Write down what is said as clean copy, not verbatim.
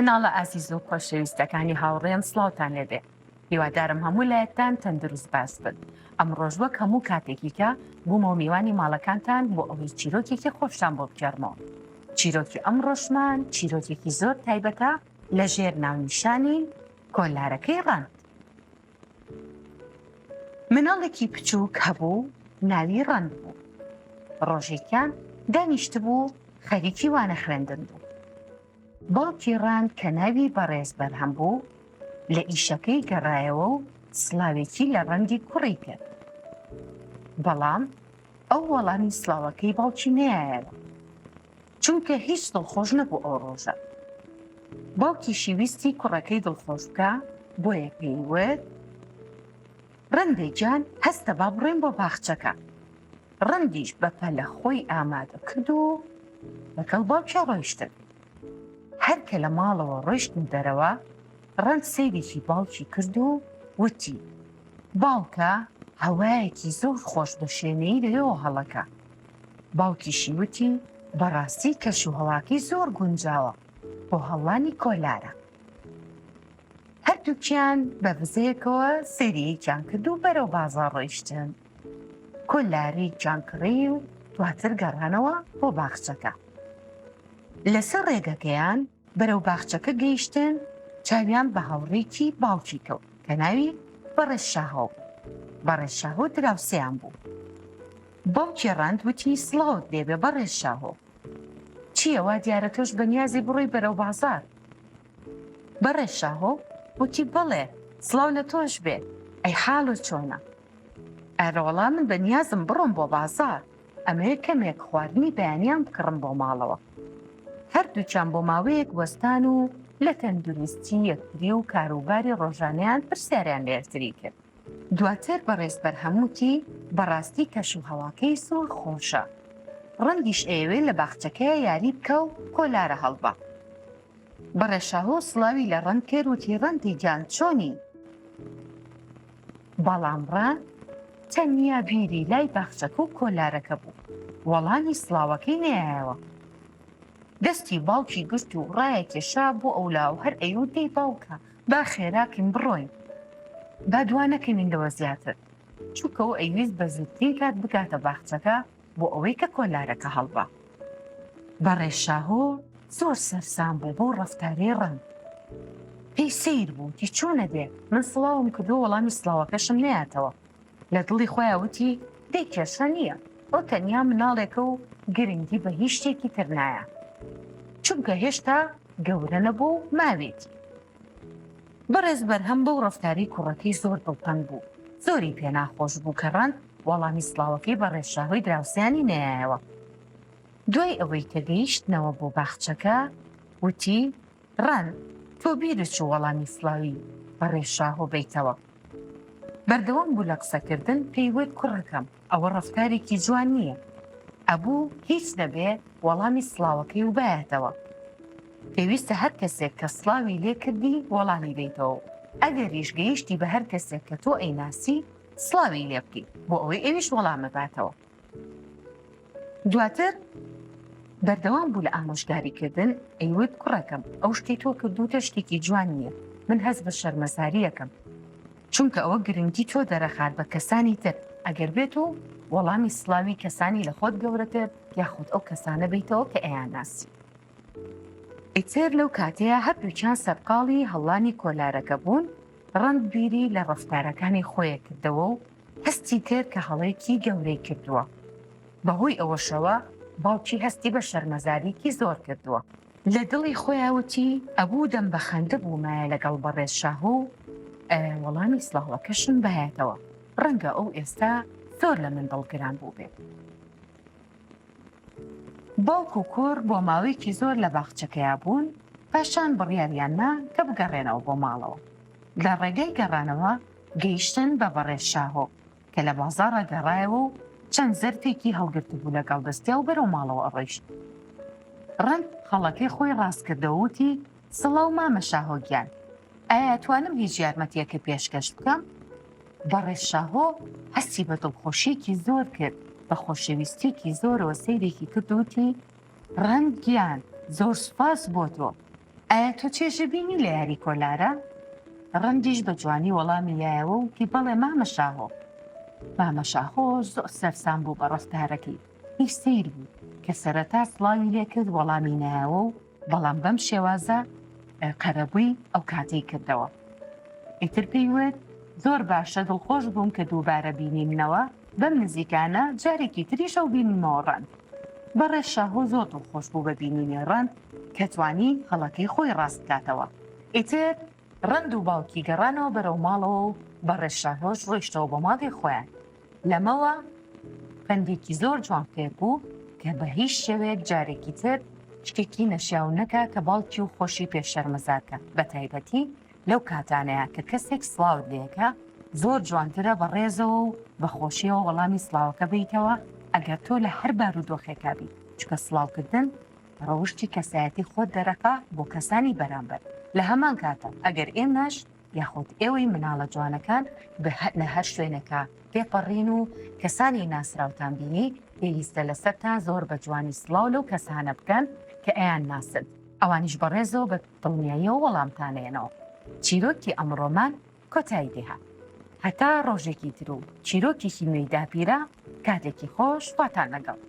مناڵە ئازیز و خۆشەویستەکانی هاوڕێم سڵاوتان لێبێ هیوادارم هەموو لایەکتان تەندروست باش بن ئەمڕۆش وەک هەموو کاتێکی کە بوومەوە میوانی ماڵەکانتان بۆ ئەوەی چیرۆکێکی خۆشتان بۆ بگێڕمەوە چیرۆکی ئەمڕۆشمان چیرۆکێکی زۆر تایبەتە لە ژێر ناونیشانی کۆلارەکەی ڕەند مناڵێکی بچووک هەبوو ناوی ڕەند بوو ڕۆژێکیان دانیشتبوو خەریکی وانە خوێندن بوو باوکی ڕەند کە ناوی بەڕێز بەرهەم بوو لە ئیشەکەی گەڕایەوە و سڵاوێکی لە ڕەندی کوڕی کرد بەڵام ئەو وەڵامی سڵاوەکەی باوکی نەیایەوە چونکە هیچ دڵخۆش نەبوو ئەو ڕۆژە. باوکیشی ویستی کوڕەکەی دڵخۆش بکا بۆیە پێی وت، ڕەندێ گیان هەستە با بڕۆین بۆ باخچەکە. ڕەندیش بە پەلە خۆی ئامادە کرد و لەگەڵ باوکیا ڕۆیشتن. هەر کە لە ماڵەوە ڕۆیشتنە دەرەوە، ڕەند سەیرێکی باوکی کرد و وتی، باوکە هەوایەکی زۆر خۆش بە شێنەیی لەوێوە هەڵەکا. باوکیشی وتی، بەڕاستی کەشوهەواکەی زۆر گونجاوە بۆ هەڵانی کۆلارە. هەردووکیان بە بزەیەکەوە سەیری یەکیان کرد و بەرەو بازاڕ ڕۆیشتن. کۆلارەیەکیان کڕی و دواتر گەڕانەوە بۆ باخچەکە. لەسەر ڕێگەکەیان بەرەو باخچەکە گەیشتن، چاویان بە هاوڕێیەکی باوکی کەوت کە ناوی بەڕێز شاهۆ بوو. بەڕێز شاهۆ دراوسێیان بوو. باوکی ڕەند وتی سڵاوت لێبێ بەڕێز شاهۆ. چییە وا دیارە تۆش بەنیازی بڕۆی بەرەو بازاڕ؟ بەڕێز شاهۆ وتی بەڵێ، سڵاو لە تۆش بێ، ئەی حاڵت چۆنە؟ ئەرەوەڵا من بەنیازم بڕۆم بۆ بازاڕ. ئەمەوێ کەمێک خواردنی بەیانیان بکڕم بۆ ماڵەوە. هەردووکیان بۆ ماوەیەک وەستان و لە تەندروستی یەکتری و کاروباری ڕۆژانەیان پرسیاریان لە یەکتری کرد. دواتر بەڕێز بەرهەم وتی، بەڕاستی کەش و هەواکەی زۆر خۆشە. ڕەنگیش ئەیەوێ لە باخچەکەیا یاری بکا و کۆلارە هەڵبا. بەڕێز شاهۆ سڵاوی لە ڕەند کرد وتی، ڕەندی گیان چۆنی؟ بەڵام ڕان تەنیا بیری لای باخچەکە و کۆلارەکە بوو، وەڵامی سڵاوەکەی نەیایەوە. دەستی باوکی گرت و ڕایەکێشا بۆ ئەولا و هەر ئەیوت دەی باوکە با خێراکەین بڕۆین، با دوا نەکەوین لەوە زیاتر، چونکە ئەو ئەیویست بە زووترین کات بگاتە باخچەکە بۆ ئەوەی کە کۆلارەکە هەڵبا. بەڕێز شاهۆ زۆر سەرسام بوو بەو ڕەفتارەی ڕەنگ. پێی سەیر بوو، وتی چۆنە بێ من سڵاوم کردووە وەڵامی سڵاوەکەشم نەیاتەوە. لە دڵی خۆیا وتی دەی کێشە نییە، ئەو تەنیا مناڵێکە و گرنگی بە هیچ شتێکی تر نایە. چونکە هێشتا گەورە نەبووە و ماوێتی. بەڕێز بەرهەم بەو ڕەفتارەی کوڕەکەی زۆر دڵتەنگ بوو، زۆری پێ ناخۆش بوو کە ڕەند وەڵامی سڵاوەکەی بەڕێز شاهۆی دراوسێیانی نەیایەوە. دوای ئەوەی کە گەیشتنەوە بۆ باخچەکە، وتی، ڕەند، تۆ بیرت چوو وەڵامی سڵاوی بەڕێز شاهۆ بەیتەوە. بەردەوام بوو لە قسەکردن، پێی وت، کوڕەکەم، ئەوە ڕەفتارێکی جوان نییە. ئەبوو هیچ نەبێ وەڵامی سڵاوەکەی وبایەتەوە. پێویستە هەر کەسێک کە سڵاوی لێ کردی وەڵامی بەیتەوە و ئەگەریش گەیشتی بە هەر کەسێک کە تۆ ئەیناسی سڵاوی لێ بکەی بۆ ئەوەی ئەویش وەڵامت باتەوە. دواتر بەردەوام بوو لە ئامۆژگاری کردن ئەیوت کوڕەکەم ئەو شتەی تۆ کردووتە شتێکی جوان نییە من هەست بە شەرمەزاریەکەم چونکە ئەوە گرنگی تۆ دەرەخات بە کەسانی تر ئەگەر بێت و وەڵامی سڵاوی کەسانی لە خۆت گەورەتر یاخود ئەو کەسانە بیتەوە کە ئەیانناسی. ئیتر لەو کاتەیە هەردووکیان سەرقاڵی هەڵانی کۆلارەکە بوون، ڕەند بیری لە ڕەفتارەکانی خۆی کردەوە و هەستی کرد کە هەڵەیەکی گەورەی کردووە، بەهۆی ئەوەشەوە باوکی هەستی بە شەرمەزاریی زۆر کردووە. لە دڵی خۆیا وتی، ئەبوو دەم بە خەندە بوومایە لەگەڵ بەڕێز شاهۆ و وەڵامی سڵاوەکەشم بایەتەوە، ڕەنگە ئەو ئێستا زۆر لە من دڵگران بووبێت. باوک و کوڕ بۆ ماوەیەکی زۆر لە باخچەکەیا بوون، پاشان بڕیاریان نا کە بگەڕێنەوە بۆ ماڵەوە. لە ڕێگای گەڕانەوە گەیشتن بە بەڕێز شاهۆ کە لە بازاڕا گەڕایەوە و چەند زەرفێکی هەڵگرتبوو لەگەڵ دەستیا و بەرەو ماڵەوە ئەڕۆیشت. ڕەند هەڵەکەی خۆی ڕاست کردەوە وتی، سڵاو مامە شاهۆ گیان، ئایا ئەتوانم هیچ یارمەتییەکت پێشکەش بکەم؟ بەڕێز شاهۆ هەستی بە دڵخۆشییەکی زۆر کرد، بە خۆشەویستییەکی زۆرەوە سەیرێکی کرد و وتی، ڕەند گیان، زۆر سوپاس بۆ تۆ. ئایا تۆ چێژە بینی لە یاری کۆلارە؟ ڕەندیش بە جوانی وەڵامی یایەوە و وتی بەڵێ مامە شاهۆ. مامە شاهۆ زۆر سەرسام بوو بە ڕەفتارەکەی، پێی سەیر بوو کە سەرەتا سڵاوی لێ کرد وەڵامی نایەوە و بەڵام بەم شێوازە قەرەبووی ئەو کاتەی کردەوە. ئیتر پێی وت زۆر باشە دڵخۆش بووم کە دووبارە بینیمنەوە، بەم نزیکانە جارێکی تریش ئەو بینیمەوە ڕەند. بەڕێز شاهۆ زۆر دڵخۆش بوو بە بینینی ڕەند کە توانی هەڵەکەی خۆی ڕاست بکاتەوە. ئیتر ڕەند و باوکی گەڕانەوە بەرەو ماڵەوە و بەڕێز شاهۆش ڕۆیشتەوە بۆ ماڵی خۆیان. لەمەوە پەندێکی زۆر جوان فێر بوو کە بە هیچ شێوەیەک جارێکی تر شتێکی نەشیاو نەکا کە باوکی و خۆشی پێ شەرمەزار کە، بە تایبەتی لەو کاتانەیا کە کەسێک سڵاوت لێکا زۆر جوانترە بە ڕێزەوە و بە خۆشیەوە وەڵامی سڵاوەکە بەیتەوە ئەگەر تۆ لە هەر بارودۆخێکا بی چونکە سڵاوکردن ڕەوشتی کەسایەتی خۆت دەرەخا بۆ کەسانی بەرامبەر لە هەمان کاتا ئەگەر ئێمەش یاخود ئێوەی مناڵە جوانەکان لە هەر شوێنێکا تێپەڕین و کەسانی ناسراوتان بینی پێویستە لەسەرتان زۆر بە جوانی سڵاو لەو کەسانە بکەن کە ئەیان ناسن ئەوانیش بەڕێزەوە بە دڵنیاییەوە وەڵامتان ئەیەنەوە. چیرۆکی ئەمڕۆمان کۆتایی پێهات. هەتا ڕۆژێکی تر و چیرۆکێکی نوێی داپیرە، کاتێکی خۆش خواتان لەگەڵ.